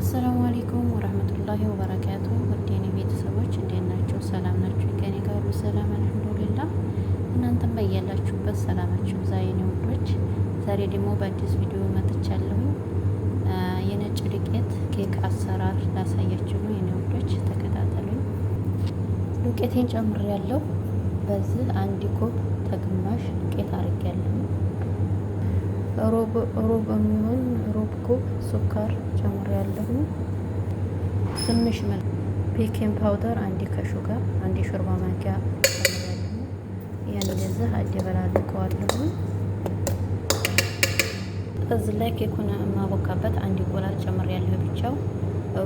السلام عليكم ورحمة الله وبركاته። ውድ የኔ ቤተሰቦች እንዴት ናቸው? ሰላም ናቸው? ከኔ ጋር ሁሉ ሰላም الحمد لله። እናንተም በያላችሁበት ሰላማችሁ ይብዛ የኔ ውዶች። ዛሬ ደግሞ በአዲስ ቪዲዮ መጥቻለሁ። የነጭ ዱቄት ኬክ አሰራር ላሳያችሁ ነው የኔ ውዶች፣ ተከታተሉኝ። ዱቄቴን ጨምሬያለሁ። በዚህ አንድ كوب ተግማሽ ዱቄት አድርጌያለሁ። ሩብ ሩብ የሚሆን ሩብ كوب سكر ጨምሬያለሁ። ትንሽ baking powder አንድ خاشوقة አንድ የሾርባ ማንኪያ ጨምሬያለሁ። ያን እንደዚህ አደበላልቀዋለሁ። እዚህ ላይ ኬኩን የማቦካበት አንድ እንቁላል ጨምሬያለሁ ብቻው።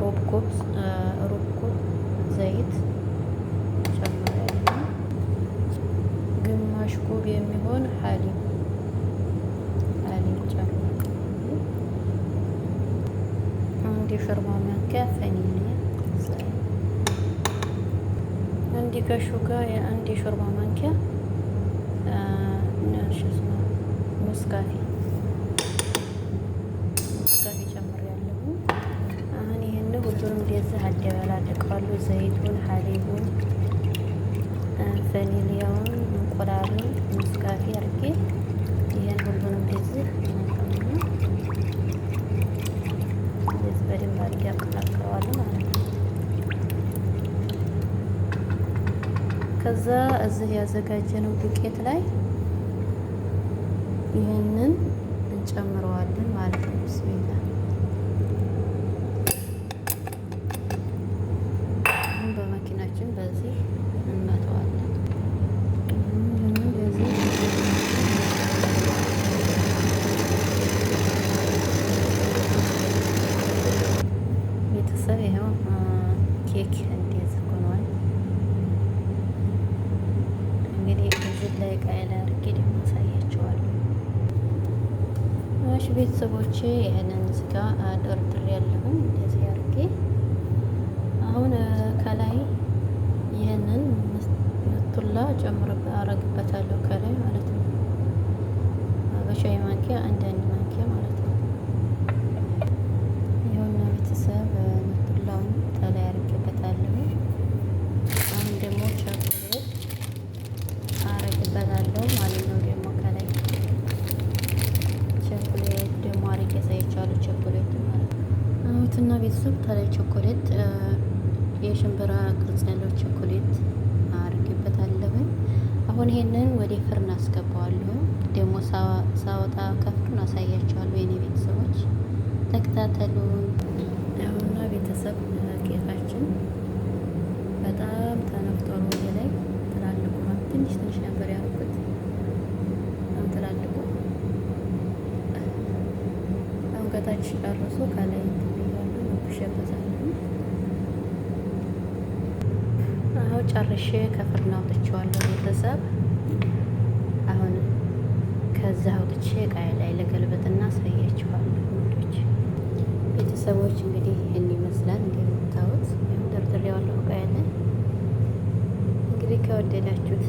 ሩብ كوب ዘይት ጨምሬያለሁ። ግማሽ كوب የሚሆን حليب ጨምሬያለሁ። አንድ የሾርባ ማንኪያ ቫኒላ፣ አንድ خاشوقة አንድ የሾርባ ማንኪያ ኔስካፌ ጨምሬያለሁ። አሁን ይህን ሁሉንም እንደዚህ አደበላልቀዋለሁ። ዘይቱን፣ حليب ኡን፣ ቫኒሊያውን፣ እንቁላሉን፣ ኔስካፌ አድርጌ ይህን ሁሉንም እንደዚህ እንደዚህ በደንብ አድርጌ አቀላቅለዋለሁ ማለት ነው። ከዛ እዚህ ያዘጋጀነው ዱቄት ላይ ይህንን እንጨምረዋለን ማለት ነው። بسم الله አሁን በመኪናችን በዚህ እንመተዋለን። እንደዚህ ቤተሰብ ይኸው ኬክ እንደዚህ ሆኗል። እንግዲህ እዚህ ላይ እቃ ላይ አድርጌ ደግሞ አሳያችኋለሁ። እሺ ቤተሰቦቼ ይሄንን እዚህ ጋር ደርድሬያለሁኝ እንደዚህ አድርጌ። አሁን ከላይ ይህንን ኑቱላ ጨምር አረግበታለሁ ከላይ ማለት ነው። በሻይ ማንኪያ አንዳንድ ማንኪያ ማለት ነው። ይኸውና ቤተሰብ ኑቱላውን ከላይ አርጌበታለሁ። አሁን ደግሞ ቸኮሌት አረግበታለሁ ማለት ነው። ደግሞ ከላይ ቸኮሌት ደግሞ አርጌ አሳይቻለሁ። ቸኮሌት ማለት ነው። አሁትና ቤተሰብ ከላይ ቸኮሌት የሽምብራ ቅርጽ ያለው ቸኮሌት አርጌበታለሁ። አሁን ይሄንን ወደ فرن አስገባዋለሁ። ደግሞ ሳወጣ ከ فرن አሳያችኋለሁ። የኔ ቤተሰቦች ተከታተሉ። አሁንና ቤተሰብ ኬካችን በጣም ተነፍቷል። ወደ ላይ ትላልቁ ትንሽ ትንሽ ነበር ያልኩት። አሁን ትላልቁ አሁን ከታች ጨርሶ ከላይ እንትን ብያለሁ፣ ለኩሼበታለሁ። አሁን ጨርሼ ከ فرن አውጥቼዋለሁ ቤተሰብ። አሁን ከዛ አውጥቼ እቃዬ ላይ ልገልበጥና አሳያችኋለሁ። ውዶች ቤተሰቦች እንግዲህ ይህን ይመስላል እንደምታዩት ደርድሬዋለሁ እቃዬ ላይ። እንግዲህ ከወደዳችሁት